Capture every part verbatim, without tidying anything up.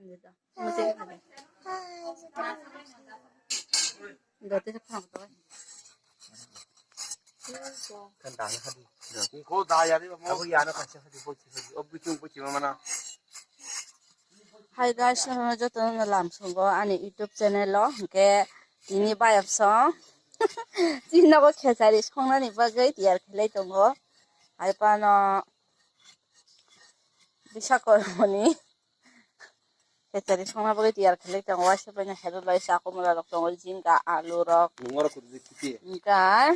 Hai guys, nono joto no lam sungo ani YouTube channel o, hingke tini bayap song. Tini nogo khesari songnani bagwi tiyar khlai tongo. Hai pano bisa kormoni. Kechari songna bagwi tiyar khlai tongo, waisa paina hedo lai sa kumla rok tongo, jinga, alu rok. Nungora kudu kiti. Hingka.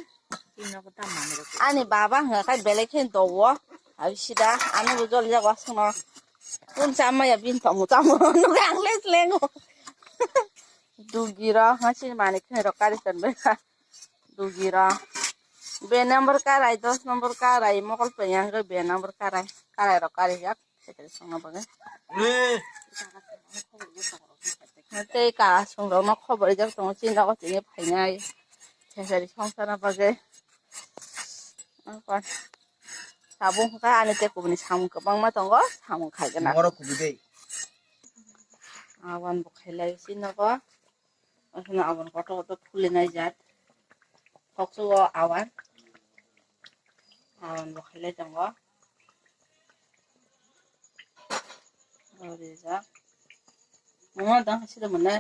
Ani baba hwnga khai belai khe dowo. Abi sida, ano bo jol jago aswkno. Kun chamaya bin tongmo tamo. Nuga ang les lengo. Dugi rok, ha sini mani khe rok kari ton bai. Dugira. Be number karai, dos number karai, mokol peyang be number karai. Karai rok karai jak. Setel songna bagwi. Tei ka song rok no khobor jak tongo, chini nogo tini phainai. Sesari songsana bagwi. Apa? Sabung kha ani te kubuni samung kwbangma tongo, samung khaigena. Moro kubi dei. Awan bo khailai chini nogo. Aswkno aboni kotor kotor phulinai jat. Thoksugo awan. Awan bo khailai tongo. O rijak. Omo dang sida mane.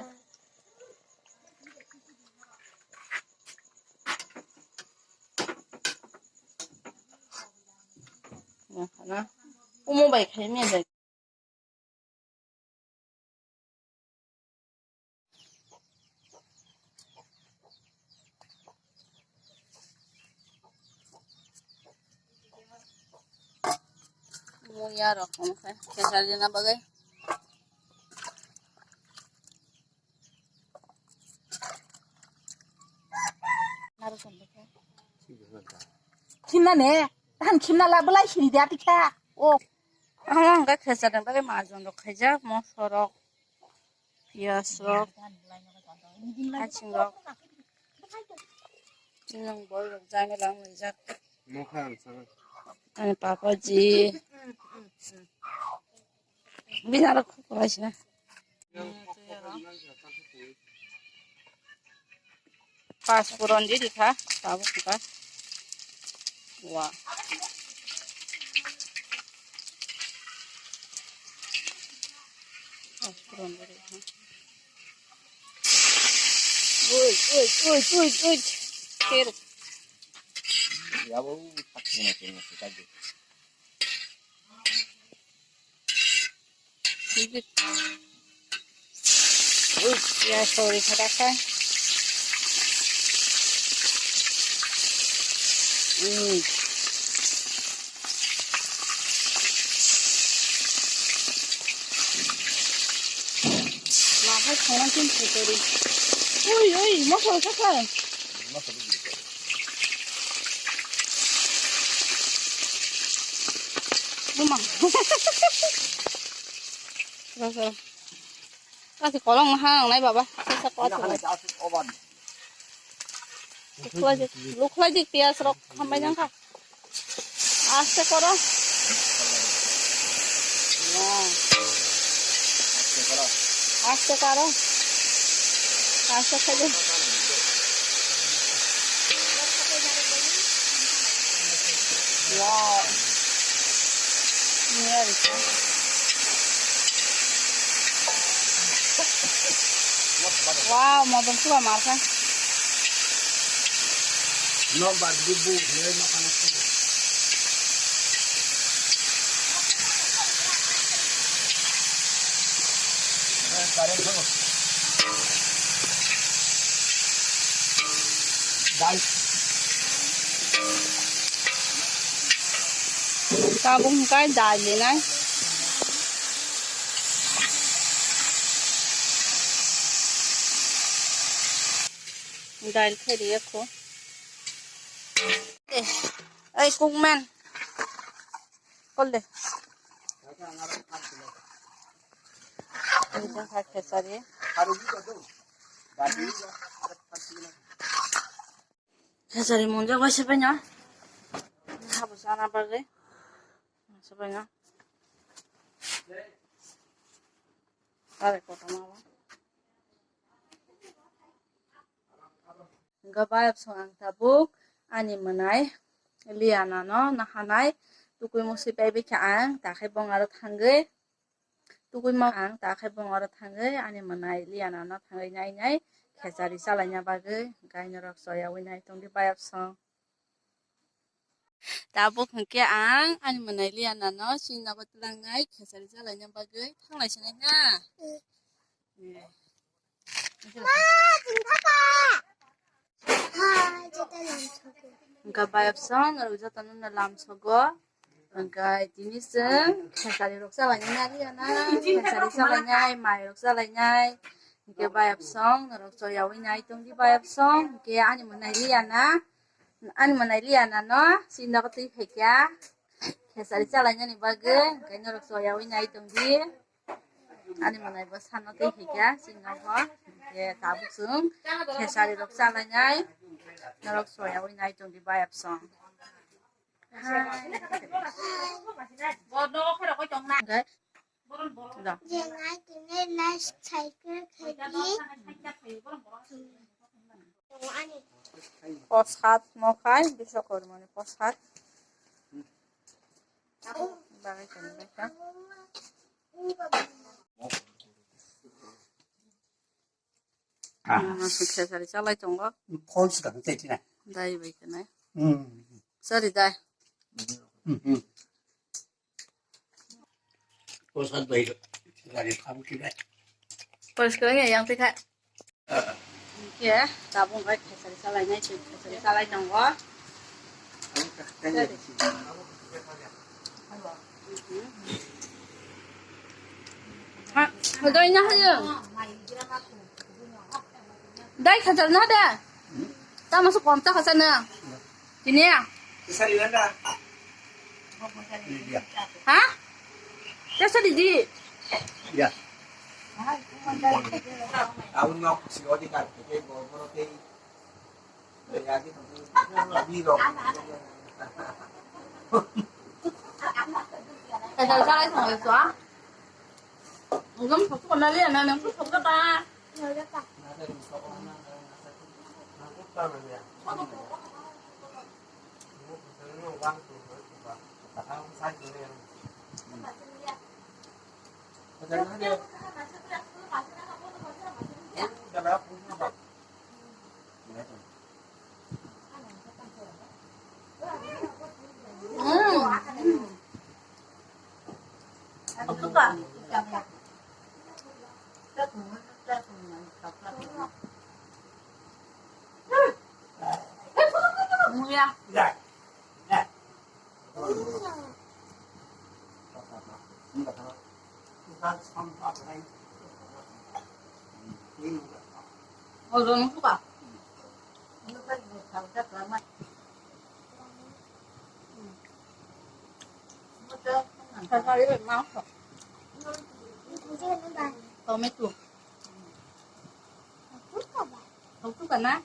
Omo bai khai mia bai. Muya rok wngkha kesa rina bagwi. Khimna ne, tahan khimna la belai siri dia tikha. O. Ang ang khe kesa rina bagwi majon rok khaijak, moso rok. Piyaj rok, haching rok, nwng boi rok jani lang rijak. Ani papaji. Bini aro kok kaisa. Pas puron di dikha, tabuk kha. Wah. Pas puron di dikha. Ui, ui, ui, ui, ui. Ter. Ya, bu tak sini, sini, sini. Ui, ya, sorry, kata kha. Ui. Ma khai khona kin sorry. Ui, ui, ma sorry kha. Buma. Ro, ro. Kasi kolong maha nang nai baba. Sasa ko atu. Lukhlai dik, lukhlai dik piyaj rok hambai nang kha. Aste koro. Wow. Aste koro. Aste koro. Aste koro. Wow. Ini ya bisa. Wow, model suka marka. Nomor bubu, nomor. Tabuk hwnkhe dal rinai. Dal khe riya kho. Ei, kokmen. Kol de. Ini jang kha khesari. Khesari monjak bai se paina. Habo sana bagwi. Se paina. Are kotorma o. Hwnkhe bayapsong ang tabuk ani mwnai Liana no nahanai tukui musi paibai kha ang, takhai bong aro thangwi tukui ma ang, takhai bong aro thangwi ani mwnai Liana no thangwi nai nai khechari chalaina bagwi hwnkhe norok choyaui nai tongdi bayapsong. Tabuk hwnkhe ang ani mwnai Liana no chini nogo twlangnai khechari chalaina bagwi thanglai sinai na. Hwnkhe bayapsong norok jotono no lamsogo. Hwnkhe tini chwng khechari rok chalainai na Liana, khechari chalainai, mai rok chalainai. Hwnkhe bayapsong norok choyaui nai tongdi bayapsong. Hwnkhe ani mwnai Liana, ani mwnai Liana no chini nogo twi phaikha khechari chalainani bagwi, hwnkhe norok choyaui nai tongdi. Ani mwnai bo sano twi phaikha chini nogo, hwnkhe tabuk chwng khechari rok chalainai norok choyaui nai tongdi bayapsong. Hwnkhe Posat mo khai, Biswakormani posat. Bagwi tongwi kha. Ah. Khesari chalai tongo. False kan tei tina. Dai bai khe nai. Hmm. Sorry dai. Hmm. Posat bai gari kham ki bai. Poriskar ya yang tei kha. Ke tabung bai khesari chalai nai, khesari chalai tongo. Ha, hodoi na hayo. Dai khachal na da. Tamo su kom ta khachal na. Tini ya. Ha? Tesa didi. Ya. Tahu nok si odi kan, oke, boro-boro tei. Kajal jalai song itu ah. Ngam sok kena liya na nang sok kata. Tomato. Hautu ka na?